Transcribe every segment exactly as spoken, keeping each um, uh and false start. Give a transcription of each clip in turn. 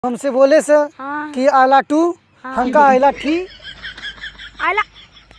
हमसे बोले से हाँ। कि आला टू, हाँ। हमका आइला ठी। आइला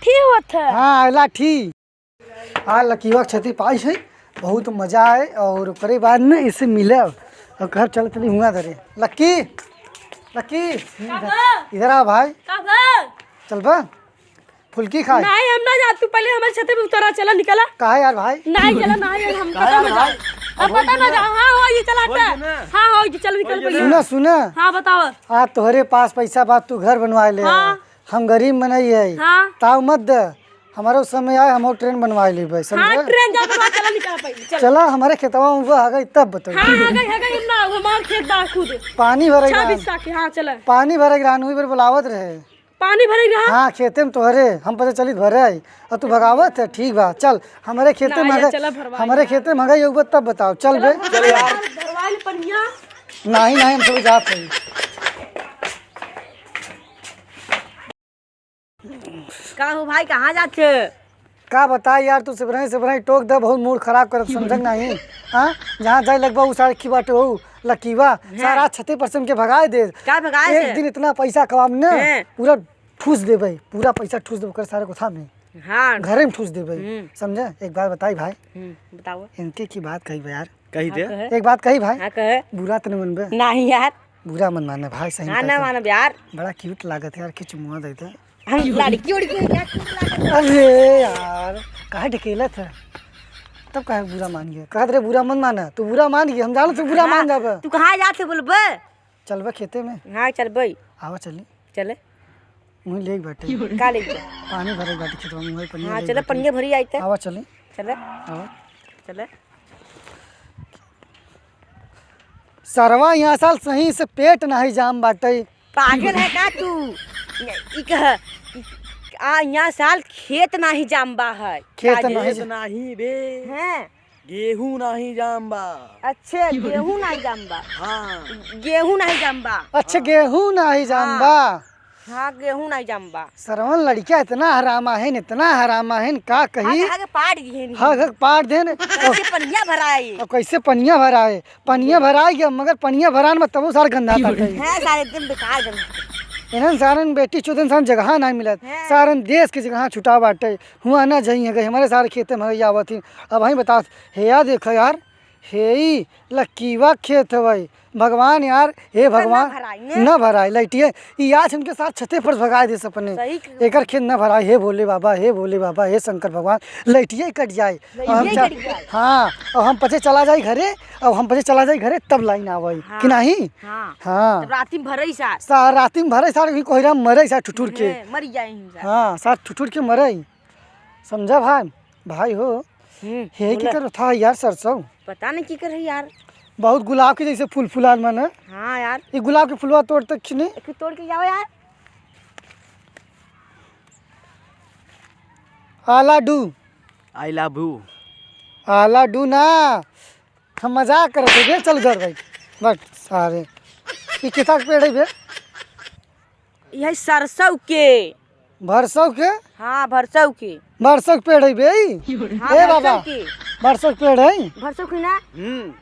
ठी होत है। हाँ, आइला ठी। आ लकीवा के छती पाई है, बहुत मजा आए और ओकरे बाद में इसे मिले और घर चल चली हुआ धरे। लक्की, लक्की, का बा? इधर आ भाई। का बा? चल बा। फुल्की खाए? नाहीं, हम ना जात, तू पहिले हमरे छते पे उतरा, चला निकला। काहे यार भाई? नाहीं चला, नाहीं यार, हम काहे पता यार ना भाई? जाओ। अब अब पता ना जाओ, हाँ, हो, ये चला होई हटा। ना? हाँ, हो, ये चल निकल होई पहिले। ना? सुना, सुना। हाँ, बताओ। आज तोहरे पास पैसा बा, तू घर बनवा ले। हाँ। हम गरीब मनई है। हाँ। ताव मत दे, हमारो समय आए, हम ट्रेन बनवा लेबे, हाँ, समझे? ट्रेन जा, बनवा, चला निकला पहिले, चल। चला, हमारे खेतवा में वो आ गई, तब बताओ। हाँ, आ गई, आ गई, हम ना, हमार खेत बा खुद। पानी भरे छह रहन। बिस्सा के, हाँ, चला। पानी भरे रहन, वही पर बुलावत रहे। पानी भरे रहा? हाँ, खेते में तोहरे, हम पता चलित भरे आई, और तू भगावत है, ठीक बा, चल, हमारे खेते में नाहीं, हगे-, चला भरवाई हमारे यार। खेते में हगे योग तब बताओ, चल चला बे। भरवाई, भरवाई ले पनिया। नाहीं, नाहीं, हम सब जात है। का हो भाई, कहाँ जात है? का बताई यार, तू सिबरही सिबरही टोक दे, बहुत मूड खराब करत, समझत नाहीं। हाँ, जहाँ जाए लगबा उ सारे की बाटे हो, लकीवा, हैं। सारा छते पर से हमके भगाए दे। का भगाए एक से? दिन इतना पैसा कमाम न, हैं। पूरा ठूस देबे, पूरा पैसा ठूस देबे ओकर सारे कोठा में। हाँ। घरे में ठूस देबे। हम्म। समझे? एक बात बताई भाई। हम्म, बताओ। इनके की बात कही बे यार। कही हाँ, दे। कहे। एक बात कही भाई। हाँ, कहे। बुरा त न मनबे। नाहीं यार। बुरा मन माने भाई, सही हाँ, कहत ना है। मानब यार। बड़ा cute लागत है यार, के चुमुआ देते। हम लड़की उड़की है क्या, cute लागत है? अरे यार, काहे ढकेलत है? तब काहे बुरा मान गया? कहत रहे बुरा मन माना, तू बुरा मान गया, हम जानत तू बुरा हाँ, मान जाबे। तू कहाँ जात है बोलबे? चलबे खेते में। हाँ, चलबे। आवा चली। चले। वहीं लेके बैठे। का लेके जाए? पानी भरे बाटे खेतवा में, वहीं पनिया हाँ, लेके चले, बैठे। पनिया भरी आई ते। आवा चली। चले। आवा। चले। सरवा यहाँ साल सही से पेट नाहीं जाम बाटे। पागल है का तू? ई कह, आ, यहाँ साल खेत नाहीं जाम बा है। खेत का जे? नाहीं खेत नाहीं बे। हैं। गेहूं नाहीं जाम बा। अच्छे, गेहूं नाहीं जाम बा। हाँ। गेहूं नाहीं जाम बा। अच्छे, हाँ। गेहूं नाहीं जाम हाँ। बा। हाँ, गेहूं नाहीं जाम बा। सरवन लड़किया इतना हरामा है, इतना हरामा है, का कही? हाँ, हाँ, के पाड़ दिए नी। हाँ, हाँ, पाड़ देन। कैसे पनिया भराए? अब कैसे पनिया भराए? पनिया भराए गया, मगर पनिया भरान में तबो सार गंदा था कहीं। है, सारे एकदम बेकार गंदा। इन्हन सारन बेटी चोदन सारन जगह नाहीं मिलत। हैं। सारन देश के जगह छुटा बाटे। हुआ ना जइहें गई, हमरे सारे खेते में हगई आवत ही। अब वहीं बतात, हे यार, देखा यार, हे ई लक्कीवा खेत हवई। भगवान यार, हे भगवान, ना भराई ने। ना भराई, लइटिए। ई आज हमके साथ छते पर भगाए देस अपने। सही क- एकर खेत ना भराई, हे भोले बाबा, हे भोले बाबा, हे शंकर भगवान, लइटिए कट जाए। लइटिए और हम चा-, कट जाए। हाँ, और हम पचे चला जाई घरे, और हम पचे चला जाई घरे, तब लाइन आवई, हाँ। कि नाहीं? हाँ। हाँ। तब राती में भरई सार। सा-, राती में भरई सार, कोहरा में मरई सार ठुठुर के। हैं, मर जाए ही सार। हाँ, सार ठुठुर के मरई। समझा भाई? भाई हो, हम्म, हे की बोला। करत था यार सरसों? पता नहीं की कर है यार। बहुत गुलाब के जैसे फूल फुलान मन है। हाँ यार। ये गुलाब के फुलवा तोड़ तक खिने। एक तोड़ के जाओ यार। आला डू। I love you। आला डू ना। हम मजाक करत है बे, चल घर बैठ। बैठ सारे। ये कितना के पेड़ है बे? यही सरसों के। भरसों के? हाँ, भरसों के। भरसों के पेड़ है बे? हाँ, ए बाबा, भरसों के। भरसों के पेड़ है? भरसों के ना? हम्म।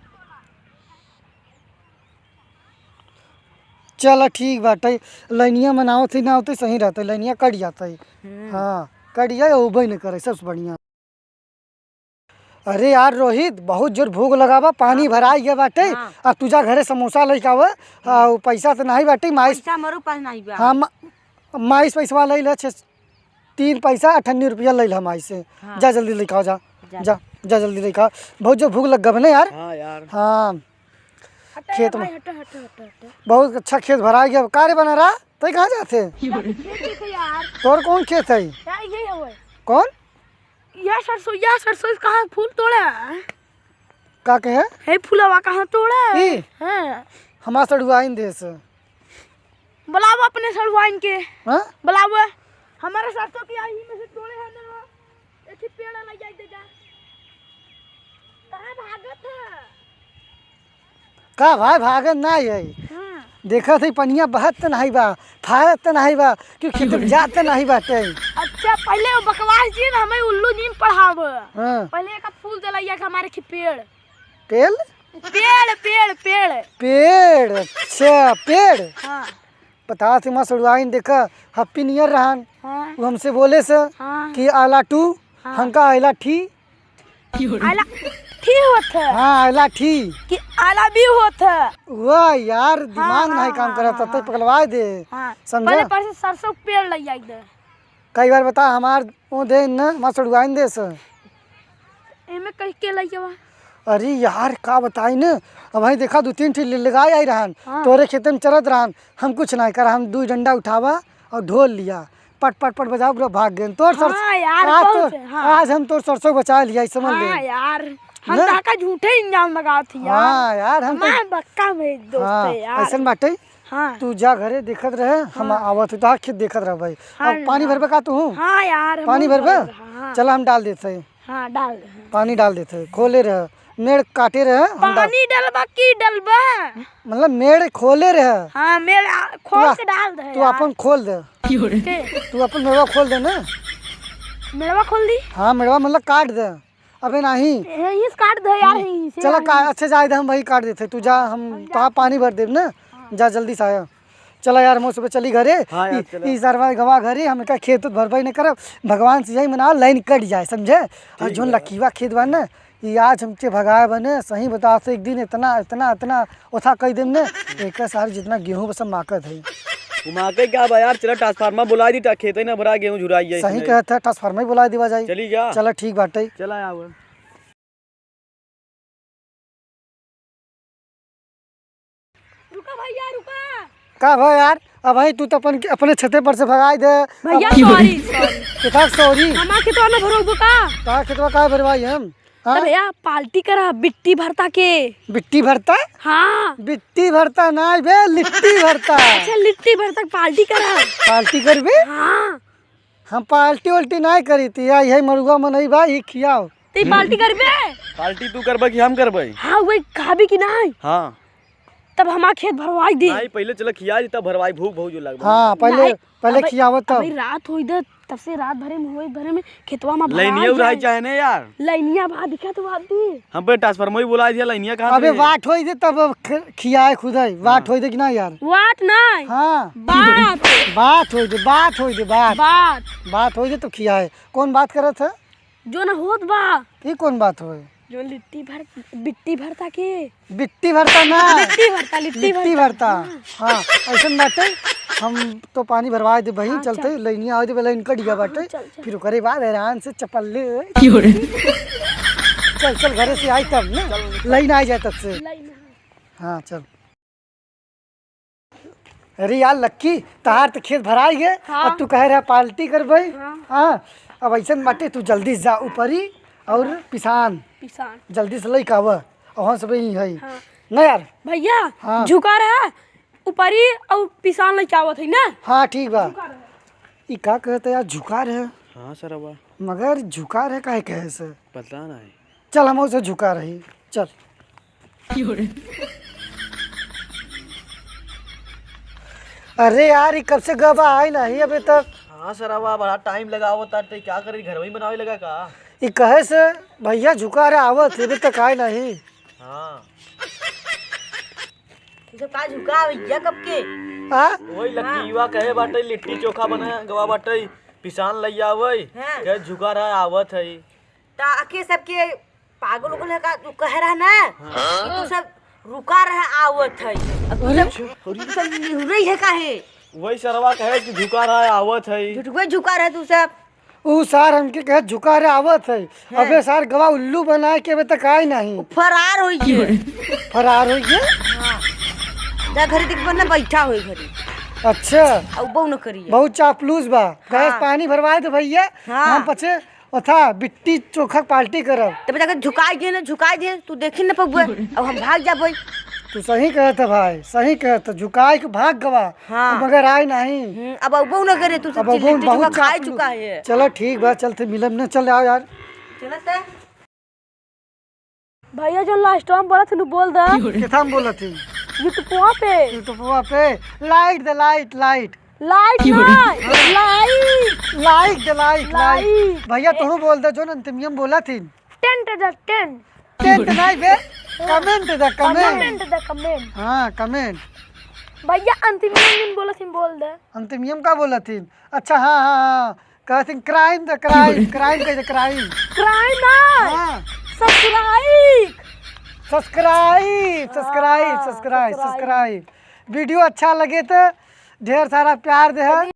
चला ठीक बाटे, लाइनिया में ना होते, ना होते सही रहते, लाइनिया कट जाते। हम्म। हाँ, कट जाए, उबे न करे, सबसे बढ़िया। अरे यार रोहित, बहुत जोर भूख लगा बा, पानी हाँ। भराई गया बाटे। हाँ। आ तू जा घरे समोसा लेके आवे, हाँ। आ पैसा तो नहीं बाटे, माइस पैसा हमरो पास नहीं बा। हाँ, मा-, माइस पैसवा ले ले, छे, तीन पैसा अठन्नी रुपया ले ले माइस से। हाँ। जा जल्दी लेके आओ, जा। जा। जा, जा जल्दी लेके आओ। बहुत जोर भूख लग गबे ने यार। हाँ यार। हाँ। हटो खेत भाई, में। हटो, हटो, हटो, हटो। बहुत अच्छा खेत भराई गया। का रे बना रहा? तई कहाँ जाते? खेत देखे यार। तोर कौन खेत है? यार, यही है वो। कौन? या सरसों, या सरसों कहाँ फूल तोड़ा है? का कहे? हे फुलवा कहाँ तोड़ा है? ई? हाँ। हमार सड़ुआइन देस। बुलाओ अपने सड़ुआइन के। हाँ? बुलाओ। हमारे सरसों की आई में से तोड़े हैं ना। एक ही पेड़ लग जाए देगा। कहाँ भागत है? का भाई, भागत ना है। हाँ। देखत है पनिया बहत त नहीं बा, फारत त नहीं बा, क्यों खेत में जात त नहीं बाटे। अच्छा, पहले वो बकवास जी ना हमें उल्लू नीम पढ़ावे। हाँ। पहले एक फूल दिलाइया के हमारे खी पेड़। पेल? पेड़, पेड़, पेड़। पेड़, अच्छा, पेड़। हाँ। बतावत ही, माँ सड़ुआइन देखा, हप्पी नियर रहन। हाँ। वो हमसे बोले से हाँ। कि आला टू, हाँ। हमका आइला ठी। आला ठी होत है। हाँ, आइला ठी। कि आला भी होत है। वाह यार, दिमाग हाँ, नहीं काम हाँ, करत, हाँ, तब तो हाँ। पगलवाए दे। हाँ। समझा? पहले परसों सरसों के पेड़ लग जाए दे। कई बार बता, हमार वो दे न, माँ सड़ुआइन दे से। एमे कह के लइके बा। अरे यार, का बताई न, अबहीं देखा, दू तीन ठे ले-, लगाए आई रहन, हाँ। तोरे खेते में चरत रहन, हम कुछ नहीं करा, हम दू डंडा उठावा और ढोल लिया, पट, पट, पट बजाओ, पूरा भाग गए। तोर सरसों, हाँ यार, आज बहुत तोर, है, हाँ। आज हम तोर सरसों बचा लिया, समझ ले। हाँ यार, हम ना? ताका झूठे इल्जाम लगावत ही यार। हाँ यार, हम तो हमार बक्का में दोस्त हाँ, है यार। ऐसन बाटे। हाँ। तू जा घरे देखत रहे, हम हाँ। आवत ही, तोहार खेत देखत रह भाई। हाँ, अब पानी हाँ। भरबे का तू? हाँ यार, हम पानी भरबे? भरबे, हाँ। चला, हम डाल देत है। हाँ, डाल दे। पानी डाल देत है, खोले रह, मेड़ काटे रह, हम डाल पानी डलबा की डलबा? मतलब मेड़ खोले रह। हाँ, मेड़ आ, खोल तू आ, के डाल दे तू यार। अपन खोल दे। के? तू अपन मेड़वा खोल दे ना। मेड़वा खोल दी? हाँ, मेड़वा मतलब काट दे। अबे नाही। यहीं से काट दे यार, यहीं से चला यार। का, अच्छा जाए दे, हम वही काट देते। तू जा, हम हम जा। तोहार पानी भर देब ना। हाँ। जा जल्दी से आया। चला यार, हम सुबह चली घरे। हाँ यार, ई, चला। ई सरवा गवा घरे, हम एका खेत उत भरबे न करब। भगवान से यही मना, लाइन कट जाए, समझे? और ठीक जोन बा। लकीवा खेत बा ना, ई आज हमके भगाए बने, सही बताओ तो एक दिन इतना, इतना, इतना ओथा कई दिन ने, एक सारी जितना गेहूं बस माकत है। वो माके क्या बा यार, चला ट्रांसफार्मर बुला दी, ता खेते न भरा गेहूं झुराई है सही इसमें। कहत है, ट्रांसफार्मर ही बुला दीवा जाई। चली जा। चला ठीक बाटे। चला यार। रुका भैया, रुका। का भा यार, अबहीं तू तो अपन, अपने छते पर से भगाई दे। भैया, अब sorry, sorry। कितना sorry? हमार खेतवा न भरउबो का? का खेतवा का भरवाई हम? हाँ? अरे भैया, पार्टी करा बिट्टी भरता के। बिट्टी भरता? हाँ। बिट्टी भरता नाहीं बे, लिट्टी भरता। अच्छा, लिट्टी भरता के पार्टी करा। पार्टी करबे? हाँ। हम पार्टी उल्टी नाहीं करी थी, या यही मरुआ मनई बा, ई खियाओ। ते पार्टी करबे? पार्टी तू करबे कि हम करबे? हाँ, वही खाबी कि नाहीं? हाँ। तब हमार खेत भरवाई दे। नाहीं, पहिले चला खिया दी, तब भरवाई, भूख बहुत जोर लागबा। हाँ, पहिले, नाहीं, पहिले अबे, खियावत तब। अबे रात होई दे, तब से रात भरे में होई, भरे में खेतवा में भरा लइनिया उड़ाई जाए। चाहे ने यार। लइनिया बा, दिखा तो बात दी। हम पे ट्रांसफार्मर ही बुला दिया, लइनिया कहाँ अबे से? वाट होई दे तब ख-, खियाए खुदे, वाट हाँ। होई दे कि ना यार? वाट नाहीं। हाँ। बात। बात होई दे, बात होई दे, बात। बात। बात होई दे तो खियाए। कौन बात करत है? जो ना होत बा। ई कौन बात होए? जो लिट्टी भर, बिट्टी भरता के। बिट्टी भरता ना। लिट्टी भरता, लिट्टी लिट्टी भरता। भरता। हाँ। हाँ, ऐसन बाटे। हम तो पानी भरवा दे बहिन, हाँ, चलते चल। लइनिया आवे दे, लाइन कट गया हाँ, बाटे। चल, चल। फिर ओकरे बाद आराम से चपल ले। क्यों रे? चल, चल, घरे से आई तब ना। चल, चल। लाइन आ जाए तब से। लाइन, हाँ। हाँ, चल। अरे यार लक्की, तहार तो खेत भराई गए, हाँ। अब तू कहे रहा पार्टी करबे। हाँ। हाँ, अब ऐसन बाटे, तू जल्दी से जा ऊपरी और पिसान। पिसान। जल्दी से लइके आवा, और हम सब यहीं है। हाँ। ना यार? भैया, हाँ। झुका रहा, ऊपरी और पिसान लइके आवत है ना? हाँ, ठीक बा। झुका रहा। ई का कहत है यार, झुका रहे? हाँ सरवा। मगर झुका रहे काहे कहे से? पता नहीं। चल, हम उसे झुका रही, चल। अरे यार, ई कब से गबा आई नहीं अबे तक? हाँ सरवा, बड़ा टाइम लगावत ताटे, क्या करी, घर में बनावे लगा का? ई कहे से भैया झुका रहे आवत, अबे तक आए नहीं। हाँ। ई सब का झुका भैया कब के? हाँ? वही लक्कीवा कहे बाटे, लिट्टी चोखा बना गवा बाटे, पिसान लइ आवै, हाँ। कहे झुका रहा आवत है। ता आके सबके पागल उगल है का? तू कहे रहा ना कि तू सब रुका रहा आवत है। अब तू अरे, सब, तू सब निहुरई है काहे? वही सरवा कहे कि झुका रहा आवत है। झुटुए झुका रहा तू सब। ऊ सार हमके कहे झुका रहा आवत है। हाँ। अबे सार गवा उल्लू बनाए के अबे तक आए नहीं। फरार होई गए। फरार होई गए? हाँ। जा घरे देख बना बैठा होई घरे। अच्छा। अब बहु न करिए। बहुत चापलूस बा। हाँ। गैस पानी भरवाए दे भैया। हाँ। हम पचे ओथा बिट्टी चोखा पार्टी करब। तब जाके झुकाई दे ना, झुकाई दे, तू देखी ना पबुआ। अब हम भाग जाबे। तू सही कहत है भाई, सही कहत है, झुकाई के भाग गवा। हाँ। तू मगर आए नहीं। हम्म, अब अबो न करे, तू सब अब अबो चिल्ली बहुत चुका, खाए चापलू। चुका है। चलो ठीक बा, चलते मिलब ना, चल आओ यार। चलत है। भैया जो लास्ट टाइम बोला था, बोल दा। किथा में बोला थी? YouTube पे। YouTube पे लाइट दे, लाइट, लाइट। लाइट ना, लाइट। लाइट दे, लाइट, लाइट। लाइट। भैया, ए- तू बोल दे, जो अंतिमियम बोला थी। टेंट दे, टेंट। Comment नहीं बे, comment द, comment। Comment द, comment। हाँ, comment। भैया, अंतिम दिन बोलत हिन, बोल दे। अंतिम का बोलत हिन? अच्छा, हाँ, हाँ, हाँ। कहत हिन crime द, crime, crime कह दे, crime। Crime ना। हाँ। Subscribe। Subscribe, subscribe, हाँ, subscribe, subscribe। Video अच्छा लगे तो ढेर सारा प्यार दे।